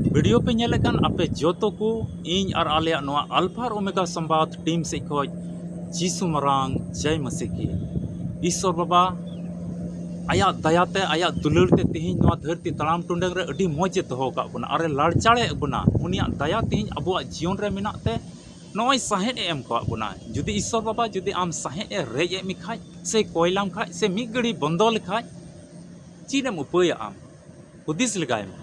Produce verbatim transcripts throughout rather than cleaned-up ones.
Video ᱯᱮ ᱧᱮᱞᱮᱫ ᱠᱟᱱ ᱟᱯᱮ ᱡᱚᱛᱚ ᱠᱚ, ᱤᱧ ᱟᱨ ᱟᱞᱮᱭᱟᱜ ᱱᱚᱣᱟ ᱟᱞᱯᱷᱟ ᱟᱨ ᱳᱢᱮᱜᱟ ᱥᱚᱢᱵᱟᱫ ᱴᱤᱢ ᱥᱮᱫ ᱠᱷᱚᱡ ᱡᱤᱥᱩ ᱢᱟᱨᱟᱝ ᱡᱟᱭ ᱢᱟᱹᱥᱤ ᱠᱤ᱾ ᱤᱥᱥᱚᱨ ᱵᱟᱵᱟ ᱟᱭᱟᱜ ᱫᱟᱭᱟᱛᱮ, ᱟᱭᱟᱜ ᱫᱩᱞᱟᱹᱲ ᱛᱮ ᱛᱮᱦᱮᱧ ᱱᱚᱣᱟ ᱫᱷᱟᱹᱨᱛᱤ ᱛᱟᱲᱟᱢ ᱴᱩᱰᱟᱹᱝ ᱨᱮ ᱟᱹᱰᱤ ᱢᱚᱡᱽ ᱮ ᱫᱚᱦᱚ ᱟᱠᱟᱫ ᱵᱚᱱᱟ ᱟᱨ ᱮ ᱞᱟᱲᱪᱟᱲᱮᱫ ᱵᱚᱱᱟ᱾ ᱩᱱᱤᱭᱟᱜ ᱫᱟᱭᱟ ᱛᱮᱦᱮᱧ ᱟᱵᱚᱣᱟᱜ ᱡᱤᱭᱚᱱ ᱨᱮ ᱢᱮᱱᱟᱜ ᱛᱮ ᱱᱚᱜᱼᱚᱭ ᱥᱟᱦᱮᱫ ᱮ ᱮᱢ ᱠᱟᱣᱟᱫ ᱵᱚᱱᱟ᱾ ᱡᱩᱫᱤ ᱤᱥᱥᱚᱨ ᱵᱟᱵᱟ ᱡᱩᱫᱤ ᱟᱢ ᱥᱟᱦᱮᱫ ᱮ ᱨᱮᱡ ᱮᱫ ᱢᱮ ᱠᱷᱟᱡ, ᱥᱮ ᱠᱚᱭ ᱞᱟᱢ ᱠᱷᱟᱡ, ᱥᱮ ᱢᱤᱫ ᱜᱷᱟᱹᱲᱤ ᱵᱚᱱᱫᱚ ᱞᱮᱠᱷᱟᱡ, ᱪᱮᱫ ᱮᱢ ᱩᱯᱟᱹᱭᱟ ᱟᱢ? ᱦᱩᱫᱤᱥ ᱞᱮᱜᱟᱭ ᱢᱮ᱾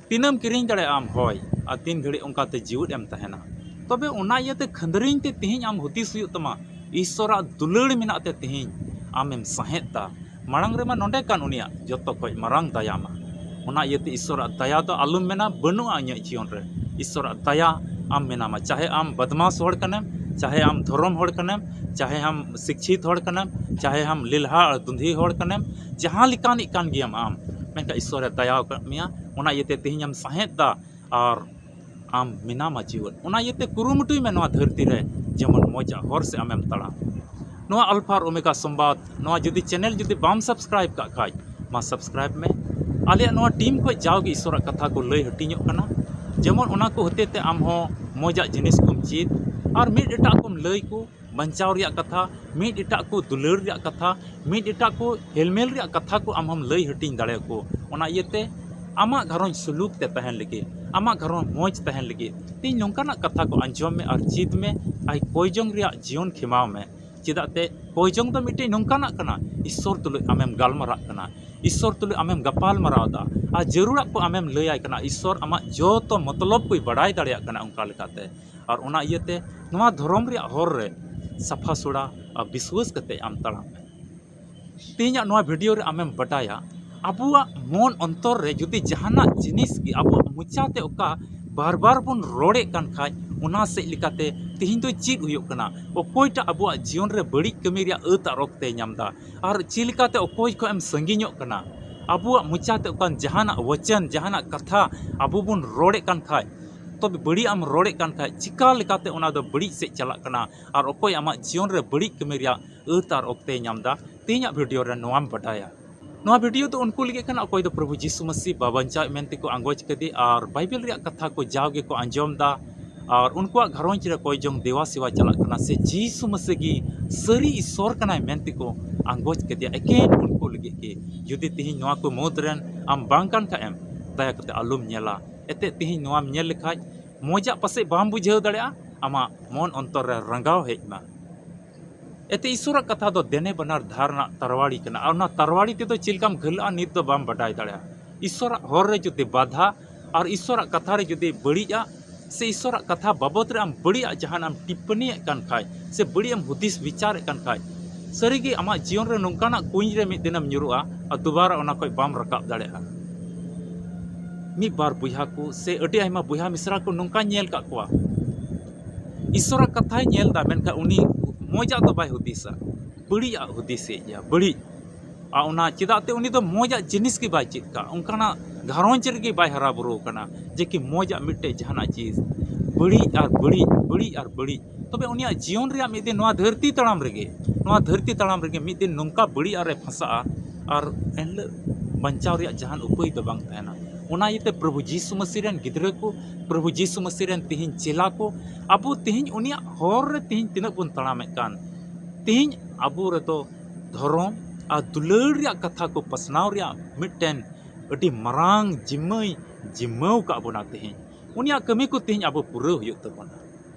ᱛᱤᱱᱟᱹᱢ ᱠᱤᱨᱤᱧ ᱫᱟᱲᱮᱭᱟᱜᱼᱟ ᱟᱢ ᱦᱚᱭ, ᱟᱨ ᱛᱤᱱ ᱜᱷᱟᱹᱲᱤᱡ ᱚᱱᱠᱟᱛᱮ ᱡᱤᱣᱮᱫ ᱮᱢ ᱛᱟᱦᱮᱱᱟ? ᱛᱚᱵᱮ ᱚᱱᱟ ᱤᱭᱟᱹᱛᱮ ᱠᱷᱟᱹᱱᱫᱽᱨᱤᱧ ᱛᱮ ᱛᱮᱦᱮᱧ ᱟᱢ ᱦᱩᱫᱤᱥ ᱦᱩᱭᱩᱜ ᱛᱟᱢᱟ, ᱤᱥᱥᱚᱨᱟᱜ ᱫᱩᱞᱟᱹᱲ ᱢᱮᱱᱟᱜ ᱛᱮ ᱛᱮᱦᱮᱧ ᱟᱢᱮᱢ ᱥᱟᱦᱮᱫ ᱫᱟ᱾ ᱢᱟᱲᱟᱝ ᱨᱮᱢᱟ ᱱᱚᱰᱮ ᱠᱟᱱ ᱩᱱᱤᱭᱟᱜ ᱡᱚᱛᱚ ᱠᱷᱚᱡ ᱢᱟᱨᱟᱝ ᱫᱟᱭᱟ ᱢᱟ᱾ ᱚᱱᱟ ᱤᱭᱟᱹᱛᱮ ᱤᱥᱥᱚᱨᱟᱜ ᱫᱟᱭᱟ ᱫᱚ ᱟᱞᱚᱢ ᱢᱮᱱᱟ ᱵᱟᱹᱱᱩᱜᱼᱟ ᱤᱧᱟᱹᱜ ᱡᱤᱭᱚᱱ ᱨᱮ᱾ ᱤᱥᱥᱚᱨᱟᱜ ᱫᱟᱭᱟ ᱟᱢ ᱢᱮᱱᱟᱢᱟ, ᱪᱟᱦᱮ ᱟᱢ ᱵᱟᱫᱢᱟᱥ ᱦᱚᱲ ᱠᱟᱱᱟᱢ, ᱪᱟᱦᱮ ᱟᱢ ᱫᱷᱚᱨᱚᱢ ᱦᱚᱲ ᱠᱟᱱᱟᱢ, ᱪᱟᱦᱮ ᱟᱢ ᱥᱤᱠᱪᱷᱤᱛ ᱦᱚᱲ ᱠᱟᱱᱟᱢ, ᱪᱟᱦᱮ ᱟᱢ ᱞᱮᱞᱦᱟ ᱟᱨ ᱫᱩᱸᱫᱷᱤ ᱦᱚᱲ ᱠᱟᱱᱟᱢ, ᱡᱟᱦᱟᱸ ᱞᱮᱠᱟᱱᱤᱡ ᱠᱟᱱ ᱜᱮᱭᱟᱢ ᱟᱢ, ᱢᱮᱱᱠᱷᱟᱱ ᱤᱥᱥᱚᱨᱮ ᱫᱟᱭᱟ ᱟᱠᱟᱫ ᱢᱮᱭᱟ᱾ ᱚᱱᱟ ᱤᱭᱟᱹᱛᱮ ᱛᱮᱦᱮᱧ ᱮᱢ ᱥᱟᱦᱮᱫ ᱫᱟ ᱟᱨ ᱟᱢ ᱢᱮᱱᱟᱢᱟ ᱡᱤᱣᱮᱫ᱾ ᱚᱱᱟ ᱤᱭᱟᱹᱛᱮ ᱠᱩᱨᱩᱢᱩᱴᱩᱭ ᱢᱮ ᱱᱚᱣᱟ ᱫᱷᱟᱹᱨᱛᱤ ᱨᱮ ᱡᱮᱢᱚᱱ ᱢᱚᱡᱽ ᱟᱜ ᱦᱚᱨ ᱥᱮᱫ ᱟᱢᱮᱢ ᱛᱟᱲᱟᱢ᱾ ᱱᱚᱣᱟ ᱟᱞᱯᱷᱟ ᱟᱨ ᱳᱢᱮᱜᱟ ᱥᱚᱢᱵᱟᱫ, ᱱᱚᱣᱟ ᱡᱩᱫᱤ ᱪᱮᱱᱮᱞ ᱡᱩᱫᱤ ᱵᱟᱢ ᱥᱟᱵᱥᱠᱨᱟᱭᱤᱵ ᱠᱟᱜ ᱠᱷᱟᱡ, ᱢᱟ ᱥᱟᱵᱥᱠᱨᱟᱭᱤᱵ ᱢᱮ᱾ ᱟᱞᱮᱭᱟᱜ ᱱᱚᱣᱟ ᱴᱤᱢ ᱠᱷᱚᱡ ᱡᱟᱣᱜᱮ ᱤᱥᱥᱚᱨᱟᱜ ᱠᱟᱛᱷᱟ ᱠᱚ ᱞᱟᱹᱭ ᱦᱟᱹᱴᱤᱧᱚᱜ ᱠᱟᱱᱟ, ᱡᱮᱢᱚᱱ ᱚᱱᱟ ᱠᱚ ᱦᱚᱛᱮ ᱛᱮ ᱟᱢ ᱦᱚᱸ ᱢᱚᱡᱽ ᱟᱜ ᱡᱤᱱᱤᱥ ᱠᱚᱢ ᱪᱮᱫ ᱟᱨ ᱢᱤᱫ ᱮᱴᱟᱜ ᱠᱚᱢ ᱞᱟᱹᱭ ᱠᱚ, ᱵᱟᱧᱪᱟᱣ ᱨᱮᱭᱟᱜ ᱠᱟᱛᱷᱟ, ᱢᱤᱫ ᱮᱴᱟᱜ ᱠᱚ ᱫᱩᱞᱟᱹᱲ ᱨᱮᱭᱟᱜ ᱠᱟᱛᱷᱟ, ᱢᱤᱫ ᱮᱴᱟᱜ ᱠᱚ ᱦᱮᱞᱢᱮᱞ ᱨᱮᱭᱟᱜ ᱠᱟᱛᱷᱟ ᱠᱚ ᱟᱢ ᱦᱚᱸᱢ ᱞᱟᱹᱭ ᱦᱟᱹᱴᱤᱧ ᱫᱟᱲᱮᱭᱟᱠᱚ᱾ ᱚᱱᱟ ᱤᱭᱟᱹᱛᱮ ᱟᱢᱟᱜ ᱜᱷᱟᱨᱚᱸᱡᱽ ᱥᱩᱞᱩᱠ ᱛᱮ ᱛᱟᱦᱮᱱ ᱞᱟᱹᱜᱤᱫ, ᱟᱢᱟᱜ ᱜᱷᱟᱨᱚᱸᱡᱽ ᱢᱚᱡᱽ ᱛᱟᱦᱮᱱ ᱞᱟᱹᱜᱤᱫ ᱛᱮᱦᱮᱧ ᱱᱚᱝᱠᱟᱱᱟᱜ ᱠᱟᱛᱷᱟ ᱠᱚ ᱟᱸᱡᱚᱢ ᱢᱮ ᱟᱨ ᱪᱮᱫ ᱢᱮ᱾ ᱟᱨ ᱠᱚᱭ ᱡᱚᱝ ᱨᱮᱭᱟᱜ ᱡᱤᱭᱚᱱ ᱠᱷᱮᱢᱟᱣ ᱢᱮ᱾ ᱪᱮᱫᱟᱜ ᱛᱮ ᱠᱚᱭ ᱡᱚᱝ ᱫᱚ ᱢᱤᱫᱴᱮᱱ ᱱᱚᱝᱠᱟᱱᱟᱜ ᱠᱟᱱᱟ, ᱤᱥᱥᱚᱨ ᱛᱩᱞᱩᱡ ᱟᱢᱮᱢ ᱜᱟᱞᱢᱟᱨᱟᱜ ᱠᱟᱱᱟ, ᱤᱥᱥᱚᱨ ᱛᱩᱞᱩᱡ ᱟᱢᱮᱢ ᱜᱟᱯᱟᱞ ᱢᱟᱨᱟᱣ ᱮᱫᱟ, ᱟᱨ ᱡᱟᱹᱨᱩᱲᱟᱜ ᱠᱚ ᱟᱢᱮᱢ ᱞᱟᱹᱭᱟᱭ ᱠᱟᱱᱟ᱾ ᱤᱥᱥᱚᱨ ᱟᱢᱟᱜ ᱡᱚᱛᱚ ᱢᱚᱛᱞᱚᱵ ᱠᱚᱭ ᱵᱟᱲᱟᱭ ᱫᱟᱲᱮᱭᱟᱜ ᱠᱟᱱᱟ ᱚᱱᱠᱟ ᱞᱮᱠᱟᱛᱮ᱾ ᱟᱨ ᱚᱱᱟ ᱤᱭᱟᱹᱛᱮ ᱱᱚᱣᱟ ᱫᱷᱚᱨᱚᱢ ᱨᱮᱭᱟᱜ ᱦᱚᱨ ᱨᱮ ᱥᱟᱯᱷᱟ ᱥᱩᱲᱟ ᱟᱨ ᱵᱤᱥᱣᱟᱹᱥ ᱠᱟᱛᱮ ᱟᱢ ᱛᱟᱲᱟᱢ ᱢᱮ᱾ ᱛᱮᱦᱮᱧᱟᱜ ᱱᱚᱣᱟ ᱵᱷᱤᱰᱤᱭᱳ ᱨᱮ ᱟᱢᱮᱢ ᱵᱟᱰᱟᱭᱟ, ᱟᱵᱚᱣᱟᱜ ᱢᱚᱱ ᱚᱱᱛᱚᱨ ᱨᱮ ᱡᱩᱫᱤ ᱡᱟᱦᱟᱱᱟᱜ ᱡᱤᱱᱤᱥ ᱜᱮ ᱟᱵᱚᱣᱟᱜ ᱢᱚᱪᱟ ᱛᱮ ᱚᱠᱟ ᱵᱟᱨ ᱵᱟᱨ ᱵᱚᱱ ᱨᱚᱲᱮᱫ ᱠᱟᱱ ᱠᱷᱟᱡ, ᱚᱱᱟ ᱥᱮᱫ ᱞᱮᱠᱟᱛᱮ ᱛᱮᱦᱮᱧ ᱫᱚ ᱪᱮᱫ ᱦᱩᱭᱩᱜ ᱠᱟᱱᱟ? ᱚᱠᱚᱭᱴᱟᱜ ᱟᱵᱚᱣᱟᱜ ᱡᱤᱭᱚᱱ ᱨᱮ ᱵᱟᱹᱲᱤᱡ ᱠᱟᱹᱢᱤ ᱨᱮᱭᱟᱜ ᱟᱹᱛ ᱟᱨ ᱚᱠᱛᱮᱭ ᱧᱟᱢ ᱮᱫᱟ? ᱟᱨ ᱪᱮᱫ ᱞᱮᱠᱟᱛᱮ ᱚᱠᱚᱭ ᱠᱷᱚᱱ ᱮᱢ ᱥᱟᱺᱜᱤᱧᱚᱜ ᱠᱟᱱᱟ? ᱟᱵᱚᱣᱟᱜ ᱢᱚᱪᱟ ᱛᱮ ᱚᱠᱟᱱ ᱡᱟᱦᱟᱱᱟᱜ ᱣᱚᱪᱚᱱ, ᱡᱟᱦᱟᱱᱟᱜ ᱠᱟᱛᱷᱟ ᱟᱵᱚ ᱵᱚᱱ ᱨᱚᱲᱮᱫ ᱠᱟᱱ ᱠᱷᱟᱡ, ᱛᱚᱵᱮ ᱵᱟᱹᱲᱤᱡ ᱮᱢ ᱨᱚᱲᱮᱫ ᱠᱟᱱ ᱠᱷᱟᱡ, ᱪᱤᱠᱟ ᱞᱮᱠᱟᱛᱮ ᱚᱱᱟ ᱫᱚ ᱵᱟᱹᱲᱤᱡ ᱥᱮᱫ ᱪᱟᱞᱟᱜ ᱠᱟᱱᱟ ᱟᱨ ᱚᱠᱚᱭ ᱟᱢᱟᱜ ᱡᱤᱭᱚᱱ ᱨᱮ ᱵᱟᱹᱲᱤᱡ ᱠᱟᱹᱢᱤ ᱨᱮᱭᱟᱜ ᱟᱹᱛ ᱟᱨ ᱚᱠᱛᱮᱭ ᱧᱟᱢ ᱮᱫᱟ? ᱛᱮᱦᱮᱧᱟᱜ ᱵᱷᱤᱰᱤᱭᱳ ᱨᱮ ᱱᱚᱣᱟᱢ ᱵᱟᱰᱟᱭᱟ᱾ ᱱᱚᱣᱟ ᱵᱷᱤᱰᱤᱭᱳ ᱫᱚ ᱩᱱᱠᱩ ᱞᱟᱹᱜᱤᱫ ᱠᱟᱱᱟ, ᱚᱠᱚᱭ ᱫᱚ ᱯᱨᱚᱵᱷᱩ ᱡᱤᱥᱩ ᱢᱟᱹᱥᱤ ᱵᱟᱵᱟᱧᱪᱟᱣ ᱢᱮᱱᱛᱮ ᱠᱚ ᱟᱸᱜᱚᱪ ᱠᱮᱫᱮ ᱟᱨ ᱵᱟᱭᱵᱮᱞ ᱨᱮᱭᱟᱜ ᱠᱟᱛᱷᱟ ᱠᱚ ᱡᱟᱣ ᱜᱮᱠᱚ ᱟᱸᱡᱚᱢ ᱮᱫᱟ ᱟᱨ ᱩᱱᱠᱩᱣᱟᱜ ᱜᱷᱟᱨᱚᱸᱡᱽ ᱨᱮ ᱠᱚᱭ ᱡᱚᱝ ᱫᱮᱣᱟ ᱥᱮᱣᱟ ᱪᱟᱞᱟᱜ ᱠᱟᱱᱟ, ᱥᱮ ᱡᱤᱥᱩ ᱢᱟᱹᱥᱤ ᱜᱮ ᱥᱟᱹᱨᱤ ᱤᱥᱚᱨ ᱠᱟᱱᱟᱭ ᱢᱮᱱᱛᱮ ᱠᱚ ᱟᱸᱜᱚᱪ ᱠᱮᱫᱮᱭᱟ, ᱮᱠᱮᱱ ᱩᱱᱠᱩ ᱞᱟᱹᱜᱤᱫ ᱜᱮ᱾ ᱡᱩᱫᱤ ᱛᱮᱦᱮᱧ ᱱᱚᱣᱟ ᱠᱚ ᱢᱩᱫᱽ ᱨᱮᱱ ᱟᱢ ᱵᱟᱝ ᱠᱟᱱ ᱠᱷᱟᱡ ᱮᱢ, ᱫᱟᱭᱟ ᱠᱟᱛᱮ ᱟᱞᱚᱢ ᱧᱮᱞᱟ᱾ ᱮᱛᱮᱫ ᱛᱮᱦᱮᱧ ᱱᱚᱣᱟᱢ ᱧᱮᱞ ᱞᱮᱠᱷᱟᱡ ᱢᱚᱡᱟᱜ ᱯᱟᱥᱮᱡ ᱵᱟᱢ ᱵᱩᱡᱷᱟᱹᱣ ᱫᱟᱲᱮᱭᱟᱜᱼᱟ, ᱟᱢᱟᱜ ᱢᱚᱱ ᱚᱱᱛᱚᱨ ᱨᱮ ᱨᱟᱸᱜᱟᱣ ᱦᱮᱡ ᱮᱱᱟ᱾ ᱮᱛᱮ ᱤᱥᱚᱨᱟᱜ ᱠᱟᱛᱷᱟ ᱫᱚ ᱫᱮᱱᱮ ᱵᱟᱱᱟᱨ ᱫᱷᱟᱨ ᱨᱮᱱᱟᱜ ᱛᱟᱨᱣᱟᱲᱤ ᱠᱟᱱᱟ᱾ ᱟᱨ ᱚᱱᱟ ᱛᱟᱨᱣᱟᱲᱤ ᱛᱮᱫᱚ ᱪᱮᱫ ᱞᱮᱠᱟᱢ ᱜᱷᱟᱹᱞᱟᱹᱜᱼᱟ, ᱱᱤᱛ ᱫᱚ ᱵᱟᱢ ᱵᱟᱰᱟᱭ ᱫᱟᱲᱮᱭᱟᱜᱼᱟ᱾ ᱤᱥᱚᱨᱟᱜ ᱦᱚᱨ ᱨᱮ ᱡᱩᱫᱤ ᱵᱟᱫᱷᱟ ᱟᱨ ᱤᱥᱚᱨᱟᱜ ᱠᱟᱛᱷᱟ ᱨᱮ ᱡᱩᱫᱤ ᱵᱟᱹᱲᱤᱡᱼᱟ, ᱥᱮ ᱤᱥᱚᱨᱟᱜ ᱠᱟᱛᱷᱟ ᱵᱟᱵᱚᱛ ᱨᱮ ᱟᱢ ᱵᱟᱹᱲᱤᱡᱟᱜ ᱡᱟᱦᱟᱱᱟᱜ ᱮᱢ ᱴᱤᱯᱯᱟᱹᱱᱤᱭᱮᱫ ᱠᱟᱱ ᱠᱷᱟᱡ, ᱥᱮ ᱵᱟᱹᱲᱤᱡ ᱮᱢ ᱦᱩᱫᱤᱥ ᱵᱤᱪᱟᱨᱮᱫ ᱠᱟᱱ ᱠᱷᱟᱡ, ᱥᱟᱹᱨᱤᱜᱮ ᱟᱢᱟᱜ ᱡᱤᱭᱚᱱ ᱨᱮ ᱱᱚᱝᱠᱟᱱᱟᱜ ᱠᱩᱧ ᱨᱮ ᱢᱤᱫ ᱫᱤᱱᱮᱢ ᱧᱩᱨᱩᱜᱼᱟ ᱟᱨ ᱫᱩᱵᱟᱨᱟ ᱚᱱᱟ ᱠᱷᱚᱡ ᱵᱟᱢ ᱨᱟᱠᱟᱵ ᱫᱟᱲᱮᱭᱟᱜᱼᱟ᱾ ᱢᱤᱫ ᱵᱟᱨ ᱵᱚᱭᱦᱟ ᱠᱚ ᱥᱮ ᱟᱹᱰᱤ ᱟᱭᱢᱟ ᱵᱚᱭᱦᱟ ᱢᱤᱥᱨᱟ ᱠᱚ ᱱᱚᱝᱠᱟᱧ ᱧᱮᱞ ᱟᱠᱟᱫ ᱠᱚᱣᱟ, ᱤᱥᱚᱨᱟᱜ ᱠᱟᱛᱷᱟᱭ ᱧᱮᱞ ᱮᱫᱟ, ᱢᱮᱱᱠᱷᱟᱱ ᱩᱱᱤ ᱢᱚᱡᱟᱜ ᱫᱚ ᱵᱟᱭ ᱦᱩᱫᱤᱥᱟ, ᱵᱟᱹᱲᱤᱡᱟᱜ ᱦᱩᱫᱤᱥᱮᱫ ᱜᱮᱭᱟ, ᱵᱟᱹᱲᱤᱡ᱾ ᱟᱨ ᱚᱱᱟ ᱪᱮᱫᱟᱜ ᱛᱮ ᱩᱱᱤ ᱫᱚ ᱢᱚᱡᱟᱜ ᱡᱤᱱᱤᱥ ᱜᱮ ᱵᱟᱭ ᱪᱮᱫ ᱠᱟᱜ, ᱚᱱᱠᱟᱱᱟᱜ ᱜᱷᱟᱨᱚᱸᱡᱽ ᱨᱮᱜᱮ ᱵᱟᱭ ᱦᱟᱨᱟ ᱵᱩᱨᱩ ᱟᱠᱟᱱᱟ ᱡᱮ ᱠᱤ ᱢᱚᱡᱟᱜ ᱢᱤᱫᱴᱮᱡ ᱡᱟᱦᱟᱱᱟᱜ ᱪᱤᱡᱽ, ᱵᱟᱹᱲᱤᱡ ᱟᱨ ᱵᱟᱹᱲᱤᱡ, ᱵᱟᱹᱲᱤᱡ ᱟᱨ ᱵᱟᱹᱲᱤᱡ᱾ ᱛᱚᱵᱮ ᱩᱱᱤᱭᱟᱜ ᱡᱤᱭᱚᱱ ᱨᱮᱭᱟᱜ ᱢᱤᱫ ᱫᱤᱱ ᱱᱚᱣᱟ ᱫᱷᱟᱹᱨᱛᱤ ᱛᱟᱲᱟᱢ ᱨᱮᱜᱮ, ᱱᱚᱣᱟ ᱫᱷᱟᱹᱨᱛᱤ ᱛᱟᱲᱟᱢ ᱨᱮᱜᱮ ᱢᱤᱫ ᱫᱤᱱ ᱱᱚᱝᱠᱟ ᱵᱟᱹᱲᱤᱡ ᱟᱨ ᱨᱮ ᱯᱷᱟᱸᱥᱟᱜᱼᱟ, ᱟᱨ ᱮᱱᱦᱤᱞᱳᱜ ᱵᱟᱧᱪᱟᱣ ᱨᱮᱭᱟᱜ ᱡᱟᱦᱟᱱ ᱩᱯᱟᱹᱭ ᱫᱚ ᱵᱟᱝ ᱛᱟᱦᱮᱱᱟ᱾ ᱚᱱᱟ ᱤᱭᱟᱹᱛᱮ ᱯᱨᱚᱵᱷᱩ ᱡᱤᱥᱩ ᱢᱟᱹᱥᱤ ᱨᱮᱱ ᱜᱤᱫᱽᱨᱟᱹ ᱠᱚ, ᱯᱨᱚᱵᱷᱩ ᱡᱤᱥᱩ ᱢᱟᱹᱥᱤ ᱨᱮᱱ ᱛᱤᱦᱤᱧ ᱪᱮᱞᱟ ᱠᱚ, ᱟᱵᱚ ᱛᱤᱦᱤᱧ ᱩᱱᱤᱭᱟᱜ ᱦᱚᱨ ᱨᱮ ᱛᱤᱦᱤᱧ ᱛᱤᱱᱟᱹᱜ ᱵᱚᱱ ᱛᱟᱲᱟᱢᱮᱫ ᱠᱟᱱ, ᱛᱤᱦᱤᱧ ᱟᱵᱚ ᱨᱮᱫᱚ ᱫᱷᱚᱨᱚᱢ ᱟᱨ ᱫᱩᱞᱟᱹᱲ ᱨᱮᱭᱟᱜ ᱠᱟᱛᱷᱟ ᱠᱚ ᱯᱟᱥᱱᱟᱣ ᱨᱮᱭᱟᱜ ᱢᱤᱫᱴᱮᱱ ᱟᱹᱰᱤ ᱢᱟᱨᱟᱝ ᱡᱤᱢᱟᱹᱭ ᱡᱤᱢᱟᱹᱣ ᱠᱟᱜ ᱵᱚᱱᱟ ᱛᱤᱦᱤᱧ᱾ ᱩᱱᱤᱭᱟᱜ ᱠᱟᱹᱢᱤ ᱠᱚ ᱛᱤᱦᱤᱧ ᱟᱵᱚ ᱯᱩᱨᱟᱹᱣ ᱦᱩᱭᱩᱜ ᱛᱟᱵᱚᱱᱟ᱾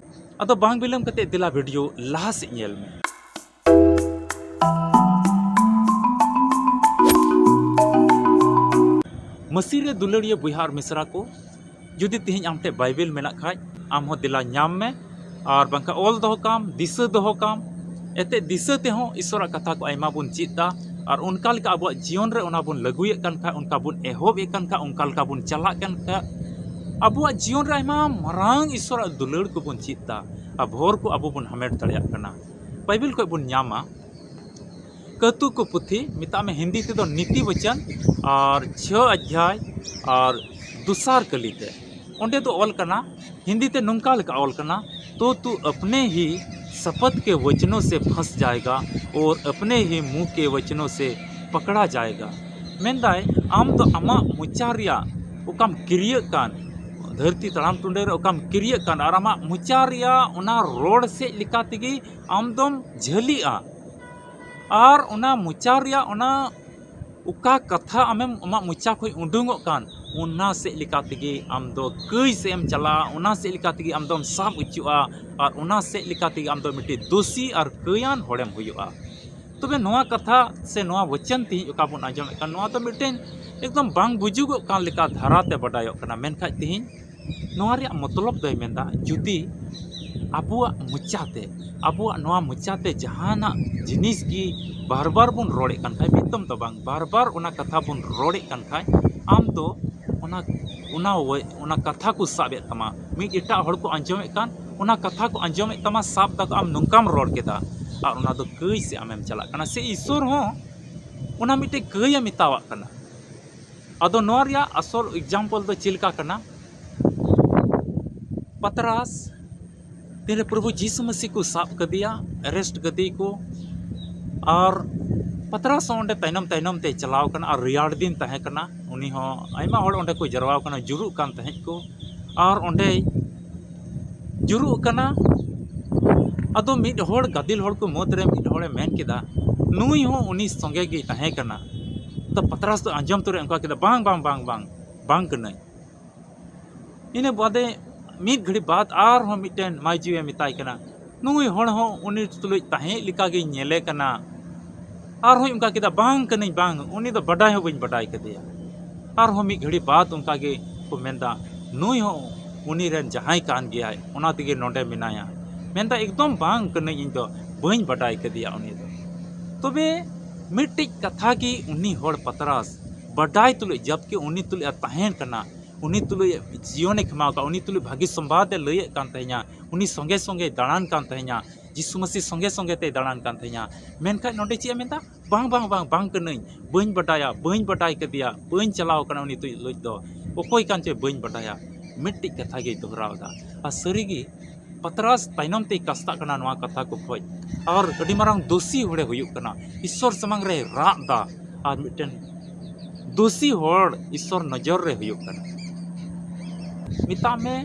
ᱟᱫᱚ ᱵᱟᱝ ᱵᱤᱞᱚᱢ ᱠᱟᱛᱮ ᱫᱮᱞᱟ ᱵᱷᱤᱰᱤᱭᱳ ᱞᱟᱦᱟ ᱥᱮᱫ ᱧᱮᱞ ᱢᱮ᱾ ᱢᱟᱹᱥᱤ ᱨᱮ ᱫᱩᱞᱟᱹᱲᱤᱭᱟᱹ ᱵᱚᱭᱦᱟ ᱟᱨ ᱢᱤᱥᱨᱟ ᱠᱚ, ᱡᱩᱫᱤ ᱛᱤᱦᱤᱧ ᱟᱢ ᱴᱷᱮᱡ ᱵᱟᱭᱵᱮᱞ ᱢᱮᱱᱟᱜ ᱠᱷᱟᱡ, ᱟᱢ ᱦᱚᱸ ᱫᱮᱞᱟ ᱧᱟᱢ ᱢᱮ, ᱟᱨ ᱵᱟᱝᱠᱷᱟᱱ ᱚᱞ ᱫᱚᱦᱚ ᱠᱟᱢ, ᱫᱤᱥᱟᱹ ᱫᱚᱦᱚ ᱠᱟᱢ᱾ ᱮᱛᱮᱫ ᱫᱤᱥᱟᱹ ᱛᱮᱦᱚᱸ ᱤᱥᱚᱨᱟᱜ ᱠᱟᱛᱷᱟ ᱠᱚ ᱟᱭᱢᱟ ᱵᱚᱱ ᱪᱮᱫ ᱫᱟ, ᱟᱨ ᱚᱱᱠᱟ ᱞᱮᱠᱟ ᱟᱵᱚᱣᱟᱜ ᱡᱤᱭᱚᱱ ᱨᱮ ᱚᱱᱟ ᱵᱚᱱ ᱞᱟᱹᱜᱩᱭᱮᱫ ᱠᱟᱱ ᱠᱷᱟᱡ, ᱚᱱᱠᱟ ᱵᱚᱱ ᱮᱦᱚᱵᱮᱫ ᱠᱟᱱ ᱠᱷᱟᱡ, ᱚᱱᱠᱟ ᱞᱮᱠᱟ ᱵᱚᱱ ᱪᱟᱞᱟᱜ ᱠᱟᱱ ᱠᱷᱟᱡ, ᱟᱵᱚᱣᱟᱜ ᱡᱤᱭᱚᱱ ᱨᱮ ᱟᱭᱢᱟ ᱢᱟᱨᱟᱝ ᱤᱥᱚᱨᱟᱜ ᱫᱩᱞᱟᱹᱲ ᱠᱚᱵᱚᱱ ᱪᱮᱫ ᱫᱟ, ᱟᱨ ᱵᱷᱚᱨ ᱠᱚ ᱟᱵᱚ ᱵᱚᱱ ᱦᱟᱢᱮᱴ ᱫᱟᱲᱮᱭᱟᱜ ᱠᱟᱱᱟ᱾ ᱵᱟᱭᱵᱮᱞ ᱠᱷᱚᱡ ᱵᱚᱱ ᱧᱟᱢᱟ, ᱠᱟᱹᱛᱩ ᱠᱚ ᱯᱩᱛᱷᱤ, ᱢᱮᱛᱟᱜ ᱢᱮ ᱦᱤᱱᱫᱤ ᱛᱮᱫᱚ ᱱᱤᱛᱤ ᱵᱚᱪᱚᱱ, ᱟᱨ ᱪᱷᱚ ᱚᱫᱷᱭᱟᱭ ᱟᱨ ᱫᱚᱥᱟᱨ ᱠᱟᱹᱞᱤ ᱛᱮ, ᱚᱸᱰᱮ ᱫᱚ ᱚᱞ ᱠᱟᱱᱟ, ᱦᱤᱱᱫᱤ ᱛᱮ ᱱᱚᱝᱠᱟ ᱞᱮᱠᱟ ᱚᱞ ᱠᱟᱱᱟ, "तो तू अपने ही शपथ के वचनों से फंस जाएगा और अपने ही मुंह के वचनों से ᱯᱟᱠᱲᱟ ᱡᱟᱭᱜᱟ᱾ ᱢᱮᱱᱫᱟᱭ, ᱟᱢ ᱫᱚ ᱟᱢᱟᱜ ᱢᱚᱪᱟ ᱨᱮᱭᱟᱜ ᱚᱠᱟᱢ ᱠᱤᱨᱤᱭᱟᱹᱜ ᱠᱟᱱ, ᱫᱷᱟᱹᱨᱛᱤ ᱛᱟᱲᱟᱢ ᱴᱩᱰᱟᱹ ᱨᱮ ᱚᱠᱟᱢ ᱠᱤᱨᱤᱭᱟᱹᱜ ᱠᱟᱱ, ᱟᱨ ᱟᱢᱟᱜ ᱢᱚᱪᱟ ᱨᱮᱭᱟᱜ ᱚᱱᱟ ᱨᱚᱲ ᱥᱮᱫ ᱞᱮᱠᱟ ᱛᱮᱜᱮ ᱟᱢ ᱫᱚᱢ ᱡᱷᱟᱹᱞᱤᱜᱼᱟ᱾ ᱟᱨ ᱚᱱᱟ ᱢᱚᱪᱟ ᱨᱮᱭᱟᱜ ᱚᱱᱟ ᱚᱠᱟ ᱠᱟᱛᱷᱟ ᱟᱢᱮᱢ, ᱟᱢᱟᱜ ᱢᱚᱪᱟ ᱠᱷᱚᱱ ᱩᱰᱩᱝᱚᱜ ᱠᱟᱱ, ᱚᱱᱟ ᱥᱮᱫ ᱞᱮᱠᱟ ᱛᱮᱜᱮ ᱟᱢ ᱫᱚ ᱠᱟᱹᱭ ᱥᱮᱫ ᱮᱢ ᱪᱟᱞᱟᱜᱼᱟ, ᱚᱱᱟ ᱥᱮᱫ ᱞᱮᱠᱟ ᱛᱮᱜᱮ ᱟᱢ ᱫᱚᱢ ᱥᱟᱵ ᱦᱚᱪᱚᱜᱼᱟ, ᱟᱨ ᱚᱱᱟ ᱥᱮᱫ ᱞᱮᱠᱟ ᱛᱮᱜᱮ ᱟᱢ ᱫᱚ ᱢᱤᱫᱴᱤᱡ ᱫᱳᱥᱤ ᱟᱨ ᱠᱟᱹᱭᱟᱱ ᱦᱚᱲᱮᱢ ᱦᱩᱭᱩᱜᱼᱟ᱾ ᱛᱚᱵᱮ ᱱᱚᱣᱟ ᱠᱟᱛᱷᱟ ᱥᱮ ᱱᱚᱣᱟ ᱵᱚᱪᱚᱱ ᱛᱮᱦᱮᱧ ᱚᱠᱟ ᱵᱚᱱ ᱟᱸᱡᱚᱢᱮᱫ ᱠᱟᱱ, ᱱᱚᱣᱟ ᱫᱚ ᱢᱤᱫᱴᱮᱱ ᱮᱠᱫᱚᱢ ᱵᱟᱝ ᱵᱩᱡᱩᱜᱚᱜ ᱠᱟᱱ ᱞᱮᱠᱟ ᱫᱷᱟᱨᱟᱛᱮ ᱵᱟᱰᱟᱭᱚᱜ ᱠᱟᱱᱟ᱾ ᱢᱮᱱᱠᱷᱟᱡ ᱛᱮᱦᱮᱧ ᱱᱚᱣᱟ ᱨᱮᱭᱟᱜ ᱢᱚᱛᱞᱚᱵ ᱫᱚᱭ ᱢᱮᱱᱫᱟ, ᱡᱩᱫᱤ ᱟᱵᱚᱣᱟᱜ ᱢᱚᱪᱟᱛᱮ, ᱟᱵᱚᱣᱟᱜ ᱱᱚᱣᱟ ᱢᱚᱪᱟᱛᱮ ᱡᱟᱦᱟᱱᱟᱜ ᱡᱤᱱᱤᱥ ᱜᱮ ᱵᱟᱨ ᱵᱟᱨ ᱵᱚᱱ ᱨᱚᱲᱮᱫ ᱠᱟᱱ ᱠᱷᱟᱡ, ᱢᱤᱫ ᱫᱚᱢ ᱫᱚ ᱵᱟᱝ, ᱵᱟᱨ ᱵᱟᱨ ᱚᱱᱟ ᱠᱟᱛᱷᱟ ᱵᱚᱱ ᱨᱚᱲᱮᱫ ᱠᱟᱱ ᱠᱷᱟᱡ, ᱟᱢ ᱫᱚ ᱚᱱᱟ, ᱚᱱᱟ ᱚᱭ-, ᱚᱱᱟ ᱠᱟᱛᱷᱟ ᱠᱚ ᱥᱟᱵ ᱮᱫ ᱛᱟᱢᱟ, ᱢᱤᱫ ᱮᱴᱟᱜ ᱦᱚᱲ ᱠᱚ ᱟᱸᱡᱚᱢᱮᱫ ᱠᱟᱱ, ᱚᱱᱟ ᱠᱟᱛᱷᱟ ᱠᱚ ᱟᱸᱡᱚᱢᱮᱫ ᱛᱟᱢᱟ, ᱥᱟᱵ ᱫᱟᱠᱚ, ᱟᱢ ᱱᱚᱝᱠᱟᱢ ᱨᱚᱲ ᱠᱮᱫᱟ, ᱟᱨ ᱚᱱᱟ ᱫᱚ ᱠᱟᱹᱭ ᱥᱮᱫ ᱟᱢᱮᱢ ᱪᱟᱞᱟᱜ ᱠᱟᱱᱟ, ᱥᱮ ᱤᱥᱥᱚᱨ ᱦᱚᱸ ᱚᱱᱟ ᱢᱤᱫᱴᱮᱡ ᱠᱟᱹᱭ ᱮ ᱢᱮᱛᱟᱣᱟᱜ ᱠᱟᱱᱟ᱾ ᱟᱫᱚ ᱱᱚᱣᱟ ᱨᱮᱭᱟᱜ ᱟᱥᱚᱞ example ᱫᱚ ᱪᱮᱫ ᱞᱮᱠᱟ ᱠᱟᱱᱟ? ᱯᱟᱛᱨᱟᱥ ᱛᱤᱱᱨᱮ ᱯᱨᱚᱵᱷᱩ ᱡᱤᱥᱩ ᱢᱟᱹᱥᱤ ᱠᱚ ᱥᱟᱵ ᱠᱟᱫᱮᱭᱟ, arrest ᱠᱟᱫᱮᱭᱟ ᱠᱚ, ᱟᱨ ᱯᱟᱛᱨᱟᱥ ᱦᱚᱸ ᱚᱸᱰᱮ ᱛᱟᱭᱱᱚᱢ ᱛᱟᱭᱱᱚᱢ ᱛᱮᱭ ᱪᱟᱞᱟᱣ ᱠᱟᱱᱟ, ᱟᱨ ᱨᱮᱭᱟᱲ ᱫᱤᱱ ᱛᱟᱦᱮᱸ ᱠᱟᱱᱟ, ᱩᱱᱤ ᱦᱚᱸ, ᱟᱭᱢᱟ ᱦᱚᱲ ᱚᱸᱰᱮ ᱠᱚ ᱡᱟᱨᱣᱟ ᱠᱟᱱᱟ, ᱡᱩᱨᱩᱜ ᱠᱟᱱ ᱛᱟᱦᱮᱸᱫ ᱠᱚ, ᱟᱨ ᱚᱸᱰᱮᱭ ᱡᱩᱨᱩᱜ ᱠᱟᱱᱟ᱾ ᱟᱫᱚ ᱢᱤᱫ ᱦᱚᱲ, ᱜᱟᱫᱮᱞ ᱦᱚᱲ ᱠᱚ ᱢᱩᱫᱽ ᱨᱮ ᱢᱤᱫ ᱦᱚᱲᱮ ᱢᱮᱱ ᱠᱮᱫᱟ, ᱱᱩᱭ ᱦᱚᱸ ᱩᱱᱤ ᱥᱚᱸᱜᱮ ᱜᱮᱭ ᱛᱟᱦᱮᱸ ᱠᱟᱱᱟ᱾ ᱛᱚ ᱯᱟᱛᱨᱟᱥ ᱫᱚ ᱟᱸᱡᱚᱢ ᱛᱚᱨᱟ ᱚᱱᱠᱟ ᱠᱮᱫᱟ, ᱵᱟᱝ, ᱵᱟᱝ, ᱵᱟᱝ, ᱵᱟᱝ, ᱵᱟᱝ ᱠᱟᱹᱱᱟᱹᱧ᱾ ᱤᱱᱟᱹ ᱵᱟᱫᱮ ᱢᱤᱫ ᱜᱷᱟᱹᱲᱤ ᱵᱟᱫ ᱟᱨᱦᱚᱸ ᱢᱤᱫᱴᱮᱱ ᱢᱟᱹᱭᱡᱩᱭᱮ ᱢᱮᱛᱟᱭ ᱠᱟᱱᱟ, ᱱᱩᱭ ᱦᱚᱲ ᱦᱚᱸ ᱩᱱᱤ ᱛᱩᱞᱩᱡ ᱛᱟᱦᱮᱸ ᱞᱮᱠᱟ ᱜᱮᱧ ᱧᱮᱞᱮ ᱠᱟᱱᱟ᱾ ᱟᱨᱦᱚᱸᱭ ᱚᱱᱠᱟ ᱠᱮᱫᱟ, ᱵᱟᱝ ᱠᱟᱹᱱᱟᱹᱧ, ᱵᱟᱝ, ᱩᱱᱤ ᱫᱚ ᱵᱟᱰᱟᱭ ᱦᱚᱸ ᱵᱟᱹᱧ ᱵᱟᱰᱟᱭ ᱠᱟᱫᱮᱭᱟ᱾ ᱟᱨᱦᱚᱸ ᱢᱤᱫ ᱜᱷᱟᱹᱲᱤ ᱵᱟᱫ ᱚᱱᱠᱟ ᱜᱮ ᱠᱚ ᱢᱮᱱᱫᱟ, ᱱᱩᱭ ᱦᱚᱸ ᱩᱱᱤ ᱨᱮᱱ ᱡᱟᱦᱟᱸᱭ ᱠᱟᱱ ᱜᱮᱭᱟᱭ, ᱚᱱᱟ ᱛᱮᱜᱮ ᱱᱚᱰᱮ ᱢᱮᱱᱟᱭᱟ᱾ ᱢᱮᱱᱫᱟ, ᱮᱠᱫᱚᱢ ᱵᱟᱝ ᱠᱟᱹᱱᱟᱹᱧ, ᱤᱧ ᱫᱚ ᱵᱟᱹᱧ ᱵᱟᱰᱟᱭ ᱠᱟᱫᱮᱭᱟ ᱩᱱᱤ ᱫᱚ᱾ ᱛᱚᱵᱮ ᱢᱤᱫᱴᱤᱡ ᱠᱟᱛᱷᱟ ᱜᱮ ᱩᱱᱤ ᱦᱚᱲ ᱯᱟᱛᱨᱟᱥ ᱵᱟᱰᱟᱭ ᱛᱩᱞᱩᱡ, ᱡᱟᱵᱠᱤ ᱩᱱᱤ ᱛᱩᱞᱩᱡ ᱮ ᱛᱟᱦᱮᱸ ᱠᱟᱱᱟ, ᱩᱱᱤ ᱛᱩᱞᱩᱡ ᱡᱤᱭᱚᱱᱮ ᱠᱷᱮᱢᱟᱣ ᱠᱟᱜ, ᱩᱱᱤ ᱛᱩᱞᱩᱡ ᱵᱷᱟᱹᱜᱤ ᱥᱚᱢᱵᱟᱫ ᱮ ᱞᱟᱹᱭᱮᱫ ᱠᱟᱱ ᱛᱟᱦᱮᱸᱧᱟ, ᱩᱱᱤ ᱥᱚᱸᱜᱮ ᱥᱚᱸᱜᱮᱭ ᱫᱟᱬᱟᱱ ᱠᱟᱱ ᱛᱟᱦᱮᱸᱧᱟ, ᱡᱤᱥᱩ ᱢᱟᱹᱥᱤ ᱥᱚᱸᱜᱮ ᱥᱚᱸᱜᱮ ᱛᱮᱭ ᱫᱟᱬᱟᱱ ᱠᱟᱱ ᱛᱟᱦᱮᱸᱧᱟ᱾ ᱢᱮᱱᱠᱷᱟᱱ ᱱᱚᱰᱮ ᱪᱮᱫ ᱮ ᱢᱮᱱᱫᱟ? ᱵᱟᱝ, ᱵᱟᱝ, ᱵᱟᱝ, ᱵᱟᱝ ᱠᱟᱹᱱᱟᱹᱧ, ᱵᱟᱹᱧ ᱵᱟᱰᱟᱭᱟ, ᱵᱟᱹᱧ ᱵᱟᱰᱟᱭ ᱠᱟᱫᱮᱭᱟ, ᱵᱟᱹᱧ ᱪᱟᱞᱟᱣ ᱠᱟᱱᱟ ᱩᱱᱤ ᱛᱩᱞᱩᱡ ᱫᱚ, ᱚᱠᱚᱭ ᱠᱟᱱ ᱪᱚᱭ ᱵᱟᱹᱧ ᱵᱟᱰᱟᱭᱟ᱾ ᱢᱤᱫᱴᱤᱡ ᱠᱟᱛᱷᱟ ᱜᱮᱭ ᱫᱚᱦᱨᱟᱣ ᱮᱫᱟ᱾ ᱟᱨ ᱥᱟᱹᱨᱤᱜᱮ ᱯᱟᱛᱨᱟᱥ ᱛᱟᱭᱱᱚᱢ ᱛᱮᱭ ᱠᱟᱥᱛᱟᱜ ᱠᱟᱱᱟ ᱱᱚᱣᱟ ᱠᱟᱛᱷᱟ ᱠᱚ ᱠᱷᱚᱡ᱾ ᱟᱨ ᱟᱹᱰᱤ ᱢᱟᱨᱟᱝ ᱫᱳᱥᱤ ᱦᱚᱲᱮ ᱦᱩᱭᱩᱜ ᱠᱟᱱᱟ, ᱤᱥᱥᱚᱨ ᱥᱟᱢᱟᱝ ᱨᱮᱭ ᱨᱟᱜ ᱫᱟ᱾ ᱟᱨ ᱢᱤᱫᱴᱮᱱ ᱫᱳᱥᱤ ᱦᱚᱲ ᱤᱥᱥᱚᱨ ᱱᱚᱡᱚᱨ ᱨᱮ ᱦᱩᱭᱩᱜ ᱠᱟᱱᱟ᱾ ᱢᱮᱛᱟᱜ ᱢᱮ,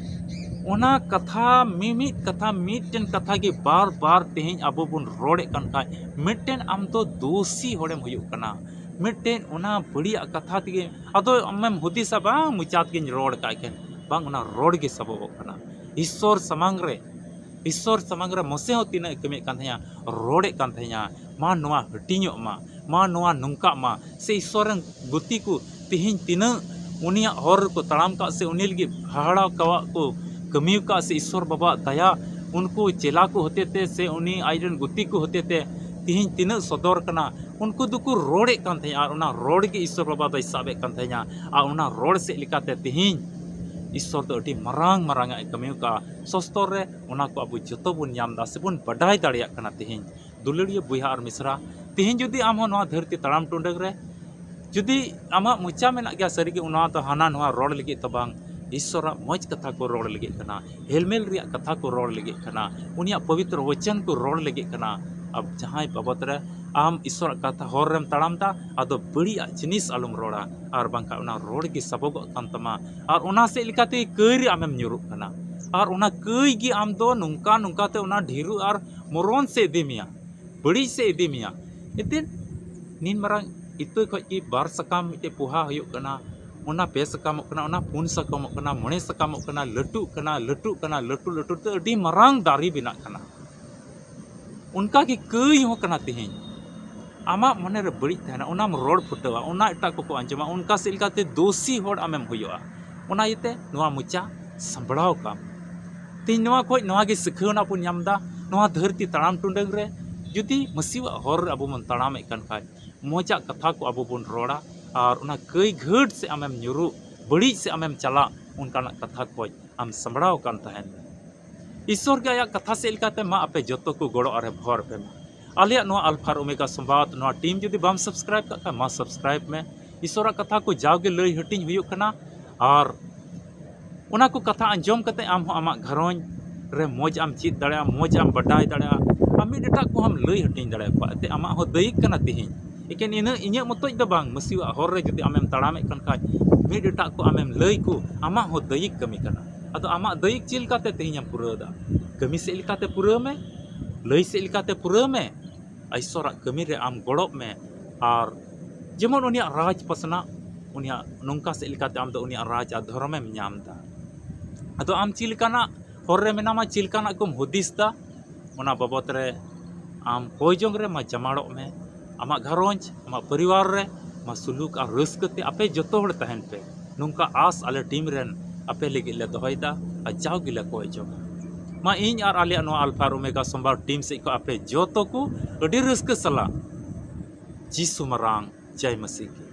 ᱚᱱᱟ ᱠᱟᱛᱷᱟ, ᱢᱤᱢᱤᱫ ᱠᱟᱛᱷᱟ, ᱢᱤᱫᱴᱮᱱ ᱠᱟᱛᱷᱟ ᱜᱮ ᱵᱟᱨ ᱵᱟᱨ ᱛᱮᱦᱮᱧ ᱟᱵᱚ ᱵᱚᱱ ᱨᱚᱲᱮᱫ ᱠᱟᱱ ᱠᱷᱟᱡ, ᱢᱤᱫᱴᱮᱱ ᱟᱢ ᱫᱚ ᱫᱳᱥᱤ ᱦᱚᱲᱮᱢ ᱦᱩᱭᱩᱜ ᱠᱟᱱᱟ᱾ ᱢᱤᱫᱴᱮᱱ ᱚᱱᱟ ᱵᱟᱹᱲᱤᱡᱟᱜ ᱠᱟᱛᱷᱟ ᱛᱮᱜᱮ ᱟᱫᱚ ᱟᱢᱮᱢ ᱦᱩᱫᱤᱥᱟ, "ᱵᱟᱝ, ᱢᱚᱪᱟ ᱛᱮᱜᱮᱧ ᱨᱚᱲ ᱠᱟᱜ ᱠᱷᱟᱱ", ᱵᱟᱝ, ᱚᱱᱟ ᱨᱚᱲ ᱜᱮ ᱥᱟᱵᱚᱜᱚᱜ ᱠᱟᱱᱟ᱾ ᱤᱥᱥᱚᱨ ᱥᱟᱢᱟᱝ ᱨᱮ, ᱤᱥᱥᱚᱨ ᱥᱟᱢᱟᱝ ᱨᱮ ᱢᱚᱥᱮ ᱦᱚᱸ ᱛᱤᱱᱟᱹᱜ ᱮ ᱠᱟᱹᱢᱤᱭᱮᱫ ᱠᱟᱱ ᱛᱟᱦᱮᱸᱱᱟ, ᱨᱚᱲᱮᱫ ᱠᱟᱱ ᱛᱟᱦᱮᱸᱱᱟ, ᱢᱟ ᱱᱚᱣᱟ ᱦᱟᱹᱴᱤᱧᱚᱜ ᱢᱟ, ᱢᱟ ᱱᱚᱣᱟ ᱱᱚᱝᱠᱟᱜ ᱢᱟ, ᱥᱮ ᱤᱥᱥᱚᱨ ᱨᱮᱱ ᱜᱩᱛᱤ ᱠᱚ ᱛᱤᱦᱤᱧ ᱛᱤᱱᱟᱹᱜ ᱩᱱᱤᱭᱟᱜ ᱦᱚᱨ ᱨᱮᱠᱚ ᱛᱟᱲᱟᱢ ᱠᱟᱜ ᱥᱮ ᱩᱱᱤ ᱞᱟᱹᱜᱤᱫ ᱦᱟᱦᱟᱲᱟ ᱠᱟᱣᱟᱜ ᱠᱚ ᱠᱟᱹᱢᱤ ᱠᱟᱜ ᱥᱮ ᱤᱥᱥᱚᱨ ᱵᱟᱵᱟᱣᱟᱜ ᱫᱟᱭᱟ ᱩᱱᱠᱩ ᱪᱮᱞᱟ ᱠᱚ ᱦᱚᱛᱮ ᱛᱮ ᱥᱮ ᱩᱱᱤ ᱟᱡᱨᱮᱱ ᱜᱩᱛᱤ ᱠᱚ ᱦᱚᱛᱮ ᱛᱮ ᱛᱤᱦᱤᱧ ᱛᱤᱱᱟᱹᱜ ᱥᱚᱫᱚᱨ ᱠᱟᱱᱟ, ᱩᱱᱠᱩ ᱫᱚᱠᱚ ᱨᱚᱲᱮᱫ ᱠᱟᱱ ᱛᱟᱦᱮᱸᱱᱟ ᱟᱨ ᱚᱱᱟ ᱨᱚᱲ ᱜᱮ ᱤᱥᱥᱚᱨ ᱵᱟᱵᱟ ᱫᱚᱭ ᱥᱟᱵᱮᱫ ᱠᱟᱱ ᱛᱟᱦᱮᱸᱱᱟ᱾ ᱟᱨ ᱚᱱᱟ ᱨᱚᱲ ᱥᱮᱫ ᱞᱮᱠᱟᱛᱮ ᱛᱤᱦᱤᱧ ᱤᱥᱥᱚᱨ ᱫᱚ ᱟᱹᱰᱤ ᱢᱟᱨᱟᱝ ᱢᱟᱨᱟᱝ ᱟᱜ ᱮ ᱠᱟᱹᱢᱤ ᱟᱠᱟᱫᱼᱟ᱾ ᱥᱚᱥᱛᱚᱨ ᱨᱮ ᱚᱱᱟ ᱠᱚ ᱟᱵᱚ ᱡᱚᱛᱚ ᱵᱚᱱ ᱧᱟᱢ ᱮᱫᱟ ᱥᱮᱵᱚᱱ ᱵᱟᱰᱟᱭ ᱫᱟᱲᱮᱭᱟᱜ ᱠᱟᱱᱟ᱾ ᱛᱤᱦᱤᱧ ᱫᱩᱞᱟᱹᱲᱤᱭᱟᱹ ᱵᱚᱭᱦᱟ ᱟᱨ ᱢᱤᱥᱨᱟ, ᱛᱤᱦᱤᱧ ᱡᱩᱫᱤ ᱟᱢ ᱦᱚᱸ ᱱᱚᱣᱟ ᱫᱷᱟᱹᱨᱛᱤ ᱛᱟᱲᱟᱢ ᱴᱩᱰᱟᱹᱝ ᱨᱮ ᱡᱩᱫᱤ ᱟᱢᱟᱜ ᱢᱚᱪᱟ ᱢᱮᱱᱟᱜ ᱜᱮᱭᱟ, ᱥᱟᱹᱨᱤᱜᱮ ᱚᱱᱟ ᱫᱚ ᱦᱟᱱᱟ ᱱᱚᱣᱟ ᱨᱚᱲ ᱞᱟᱹᱜᱤᱫ ᱫᱚ ᱵᱟᱝ, ᱤᱥᱥᱚᱨᱟᱜ ᱢᱚᱡᱽ ᱠᱟᱛᱷᱟ ᱠᱚ ᱨᱚᱲ ᱞᱟᱹᱜᱤᱫ ᱠᱟᱱᱟ, ᱦᱮᱞᱢᱮᱞ ᱨᱮᱭᱟᱜ ᱠᱟᱛᱷᱟ ᱠᱚ ᱨᱚᱲ ᱞᱟᱹᱜᱤᱫ ᱠᱟᱱᱟ, ᱩᱱᱤᱭᱟᱜ ᱯᱚᱵᱤᱛᱨᱚ ᱣᱚᱪᱚᱱ ᱠᱚ ᱨᱚᱲ ᱞᱟᱹᱜᱤᱫ ᱠᱟᱱᱟ᱾ ᱟᱢ ᱡᱟᱦᱟᱸᱭ ᱵᱟᱵᱚᱫ ᱨᱮ ᱟᱢ ᱤᱥᱥᱚᱨᱟᱜ ᱠᱟᱛᱷᱟ ᱦᱚᱨ ᱨᱮᱢ ᱛᱟᱲᱟᱢ ᱮᱫᱟ, ᱟᱫᱚ ᱵᱟᱹᱲᱤᱡᱟᱜ ᱡᱤᱱᱤᱥ ᱟᱞᱚᱢ ᱨᱚᱲᱟ, ᱟᱨ ᱵᱟᱝᱠᱷᱟᱱ ᱚᱱᱟ ᱨᱚᱲ ᱜᱮ ᱥᱟᱵᱚᱜᱚᱜ ᱠᱟᱱ ᱛᱟᱢᱟ, ᱟᱨ ᱚᱱᱟ ᱥᱮᱫ ᱞᱮᱠᱟᱛᱮ ᱠᱟᱹᱭ ᱨᱮ ᱟᱢᱮᱢ ᱧᱩᱨᱩᱜ ᱠᱟᱱᱟ, ᱟᱨ ᱚᱱᱟ ᱠᱟᱹᱭ ᱜᱮ ᱟᱢ ᱫᱚ ᱱᱚᱝᱠᱟ ᱱᱚᱝᱠᱟ ᱛᱮ ᱚᱱᱟ ᱰᱷᱤᱨᱩ ᱟᱨ ᱢᱚᱨᱚᱱ ᱥᱮᱫ ᱤᱫᱤ ᱢᱮᱭᱟ, ᱵᱟᱹᱲᱤᱡ ᱥᱮᱫ ᱤᱫᱤ ᱢᱮᱭᱟ᱾ ᱮᱱᱛᱮᱫ ᱱᱤᱱ ᱢᱟᱨᱟᱝ ᱤᱛᱟᱹ ᱠᱷᱚᱡ ᱜᱮ ᱵᱟᱨ ᱥᱟᱠᱟᱢ ᱢᱤᱫᱴᱮᱡ ᱯᱚᱦᱟ ᱦᱩᱭᱩᱜ ᱠᱟᱱᱟ, ᱚᱱᱟ ᱯᱮ ᱥᱟᱠᱟᱢᱚᱜ ᱠᱟᱱᱟ, ᱚᱱᱟ ᱯᱩᱱ ᱥᱟᱠᱟᱢᱚᱜ ᱠᱟᱱᱟ, ᱢᱚᱬᱮ ᱥᱟᱠᱟᱢᱚᱜ ᱠᱟᱱᱟ, ᱞᱟᱹᱴᱩᱜ ᱠᱟᱱᱟ, ᱞᱟᱹᱴᱩᱜ ᱠᱟᱱᱟ, ᱞᱟᱹᱴᱩ ᱞᱟᱹᱴᱩ ᱛᱮ ᱟᱹᱰᱤ ᱢᱟᱨᱟᱝ ᱫᱟᱨᱮ ᱵᱮᱱᱟᱜ ᱠᱟᱱᱟ᱾ ᱚᱱᱠᱟ ᱜᱮ ᱠᱟᱹᱭ ᱦᱚᱸ ᱠᱟᱱᱟ ᱛᱮᱦᱮᱧ᱾ ᱟᱢᱟᱜ ᱢᱚᱱᱮ ᱨᱮ ᱵᱟᱹᱲᱤᱡ ᱛᱟᱦᱮᱱᱟ, ᱚᱱᱟᱢ ᱨᱚᱲ ᱯᱷᱩᱴᱟᱹᱣᱟ, ᱚᱱᱟ ᱮᱴᱟᱜ ᱠᱚᱠᱚ ᱟᱸᱡᱚᱢᱟ, ᱚᱱᱠᱟ ᱥᱮᱫ ᱞᱮᱠᱟᱛᱮ ᱫᱳᱥᱤ ᱦᱚᱲ ᱟᱢᱮᱢ ᱦᱩᱭᱩᱜᱼᱟ᱾ ᱚᱱᱟ ᱤᱭᱟᱹᱛᱮ ᱱᱚᱣᱟ ᱢᱚᱪᱟ ᱥᱟᱸᱵᱲᱟᱣ ᱠᱟᱜ ᱢᱮ᱾ ᱛᱮᱦᱮᱧ ᱱᱚᱣᱟ ᱠᱷᱚᱡ ᱱᱚᱣᱟ ᱜᱮ ᱥᱤᱠᱷᱟᱹᱣᱱᱟ ᱵᱚᱱ ᱧᱟᱢ ᱮᱫᱟ, ᱱᱚᱣᱟ ᱫᱷᱟᱹᱨᱛᱤ ᱛᱟᱲᱟᱢ ᱴᱩᱰᱟᱹᱝ ᱨᱮ ᱡᱩᱫᱤ ᱢᱟᱹᱥᱤᱣᱟᱜ ᱦᱚᱨ ᱨᱮ ᱟᱵᱚ ᱵᱚᱱ ᱛᱟᱲᱟᱢᱮᱫ ᱠᱟᱱ ᱠᱷᱟᱡ, ᱢᱚᱡᱟᱜ ᱠᱟᱛᱷᱟ ᱠᱚ ᱟᱵᱚ ᱵᱚᱱ ᱨᱚᱲᱟ, ᱟᱨ ᱚᱱᱟ ᱠᱟᱹᱭ ᱜᱷᱟᱹᱴ ᱥᱮ ᱟᱢᱮᱢ ᱧᱩᱨᱩᱜ, ᱵᱟᱹᱲᱤᱡ ᱥᱮ ᱟᱢᱮᱢ ᱪᱟᱞᱟᱜ, ᱚᱱᱠᱟᱱᱟᱜ ᱠᱟᱛᱷᱟ ᱠᱷᱚᱡ ᱟᱢ ᱥᱟᱸᱵᱲᱟᱣ ᱟᱠᱟᱱ ᱛᱟᱦᱮᱱ ᱢᱮ᱾ ᱤᱥᱥᱚᱨ ᱜᱮ ᱟᱭᱟᱜ ᱠᱟᱛᱷᱟ ᱥᱮᱫ ᱞᱮᱠᱟᱛᱮ ᱢᱟ ᱟᱯᱮ ᱡᱚᱛᱚ ᱠᱚ ᱜᱚᱲᱚ ᱟᱨᱮ ᱵᱷᱚᱨ ᱯᱮ ᱢᱟ᱾ ᱟᱞᱮᱭᱟᱜ ᱱᱚᱣᱟ ᱟᱞᱯᱷᱟ ᱟᱨ ᱳᱢᱮᱜᱟ ᱥᱚᱢᱵᱟᱫ ᱱᱚᱣᱟ ᱴᱤᱢ ᱡᱩᱫᱤ ᱵᱟᱢ ᱥᱟᱵᱥᱠᱨᱟᱭᱤᱵ ᱠᱟᱜ ᱠᱷᱟᱱ, ᱢᱟ ᱥᱟᱵᱥᱠᱨᱟᱭᱤᱵ ᱢᱮ᱾ ᱤᱥᱥᱚᱨᱟᱜ ᱠᱟᱛᱷᱟ ᱠᱚ ᱡᱟᱣᱜᱮ ᱞᱟᱹᱭ ᱦᱟᱹᱴᱤᱧ ᱦᱩᱭᱩᱜ ᱠᱟᱱᱟ, ᱟᱨ ᱚᱱᱟ ᱠᱚ ᱠᱟᱛᱷᱟ ᱟᱸᱡᱚᱢ ᱠᱟᱛᱮ ᱟᱢ ᱦᱚᱸ ᱟᱢᱟᱜ ᱜᱷᱟᱨᱚᱸᱡᱽ, ᱨᱮ ᱢᱚᱡᱽ ᱟᱢ ᱪᱮᱫ ᱫᱟᱲᱮᱭᱟᱜᱼᱟ, ᱢᱚᱡᱽ ᱟᱢ ᱵᱟᱰᱟᱭ ᱫᱟᱲᱮᱭᱟᱜᱼᱟ, ᱟᱢ ᱢᱤᱫ ᱮᱴᱟᱜ ᱠᱚᱦᱚᱸᱢ ᱞᱟᱹᱭ ᱦᱟᱹᱴᱤᱧ ᱫᱟᱲᱮᱭᱟᱠᱚᱣᱟ᱾ ᱮᱱᱛᱮ ᱟᱢᱟᱜ ᱦᱚᱸ ᱫᱟᱹᱭᱤᱠ ᱠᱟᱱᱟ ᱛᱮᱦᱮᱧ᱾ ᱮᱠᱮᱱ ᱤᱱᱟᱹ ᱤᱧᱟᱹᱜ ᱢᱚᱛᱚᱡ ᱫᱚ ᱵᱟᱝ, ᱢᱟᱹᱥᱤᱣᱟᱜ ᱦᱚᱨ ᱨᱮ ᱡᱩᱫᱤ ᱟᱢᱮᱢ ᱛᱟᱲᱟᱢᱮᱫ ᱠᱟᱱ ᱠᱷᱟᱡ, ᱢᱤᱫ ᱮᱴᱟᱜ ᱠᱚ ᱟᱢᱮᱢ ᱞᱟᱹᱭ ᱠᱚ, ᱟᱢᱟᱜ ᱦᱚᱸ ᱫᱟᱹᱭᱤᱠ ᱠᱟᱹᱢᱤ ᱠᱟᱱᱟ᱾ ᱟᱫᱚ ᱟᱢᱟᱜ ᱫᱟᱹᱭᱤᱠ ᱪᱮᱫ ᱞᱮᱠᱟᱛᱮ ᱛᱮᱦᱮᱧᱮᱢ ᱯᱩᱨᱟᱹᱣ ᱮᱫᱟ? ᱠᱟᱹᱢᱤ ᱥᱮᱫ ᱞᱮᱠᱟᱛᱮ ᱯᱩᱨᱟᱹᱣ ᱢᱮ, ᱞᱟᱹᱭ ᱥᱮᱫ ᱞᱮᱠᱟᱛᱮ ᱯᱩᱨᱟᱹᱣ ᱢᱮ, ᱤᱥᱥᱚᱨᱟᱜ ᱠᱟᱹᱢᱤ ᱨᱮ ᱟᱢ ᱜᱚᱲᱚᱜ ᱢᱮ᱾ ᱟᱨ ᱡᱮᱢᱚᱱ ᱩᱱᱤᱭᱟᱜ ᱨᱟᱡᱽ ᱯᱟᱥᱱᱟᱜ, ᱩᱱᱤᱭᱟᱜ ᱱᱚᱝᱠᱟ ᱥᱮᱫ ᱞᱮᱠᱟᱛᱮ ᱟᱢ ᱫᱚ ᱩᱱᱤᱭᱟᱜ ᱨᱟᱡᱽ ᱟᱨ ᱫᱷᱚᱨᱚᱢᱮᱢ ᱧᱟᱢ ᱮᱫᱟ᱾ ᱟᱫᱚ ᱟᱢ ᱪᱮᱫ ᱞᱮᱠᱟᱱᱟᱜ ᱦᱚᱨ ᱨᱮ ᱢᱮᱱᱟᱢᱟ, ᱪᱮᱫ ᱞᱮᱠᱟᱱᱟᱜ ᱠᱚᱢ ᱦᱩᱫᱤᱥ ᱮᱫᱟ, ᱚᱱᱟ ᱵᱟᱵᱚᱛ ᱨᱮ ᱟᱢ ᱠᱚᱭ ᱡᱚᱝ ᱨᱮ ᱢᱟ ᱡᱟᱢᱟᱲᱚᱜ ᱢᱮ᱾ ᱟᱢᱟᱜ ᱜᱷᱟᱨᱚᱸᱡᱽ, ᱟᱢᱟᱜ ᱯᱚᱨᱤᱵᱟᱨ ᱨᱮ ᱢᱟ ᱥᱩᱞᱩᱠ ᱟᱨ ᱨᱟᱹᱥᱠᱟᱹ ᱛᱮ ᱟᱯᱮ ᱡᱚᱛᱚ ᱦᱚᱲ ᱛᱟᱦᱮᱱ ᱯᱮ᱾ ᱱᱚᱝᱠᱟ ᱟᱥ ᱟᱞᱮ ᱴᱤᱢ ᱨᱮᱱ ᱟᱯᱮ ᱞᱟᱹᱜᱤᱫ ᱞᱮ ᱫᱚᱦᱚᱭᱮᱫᱟ ᱟᱨ ᱡᱟᱣ ᱜᱮᱞᱮ ᱠᱚᱭ ᱡᱚᱝᱟ᱾ ᱢᱟ ᱤᱧ ᱟᱨ ᱟᱞᱮᱭᱟᱜ ᱱᱚᱣᱟ ᱟᱞᱯᱷᱟ ᱟᱨ ᱳᱢᱮᱜᱟ ᱥᱳᱢᱵᱟᱨ ᱴᱤᱢ ᱥᱮᱫ ᱠᱷᱚᱱ ᱟᱯᱮ ᱡᱚᱛᱚ ᱠᱚ ᱟᱹᱰᱤ ᱨᱟᱹᱥᱠᱟᱹ ᱥᱟᱞᱟᱜ ᱡᱤᱥᱩ ᱢᱟᱨᱟᱝ ᱡᱟᱭ ᱢᱟᱹᱥᱤ ᱜᱮ᱾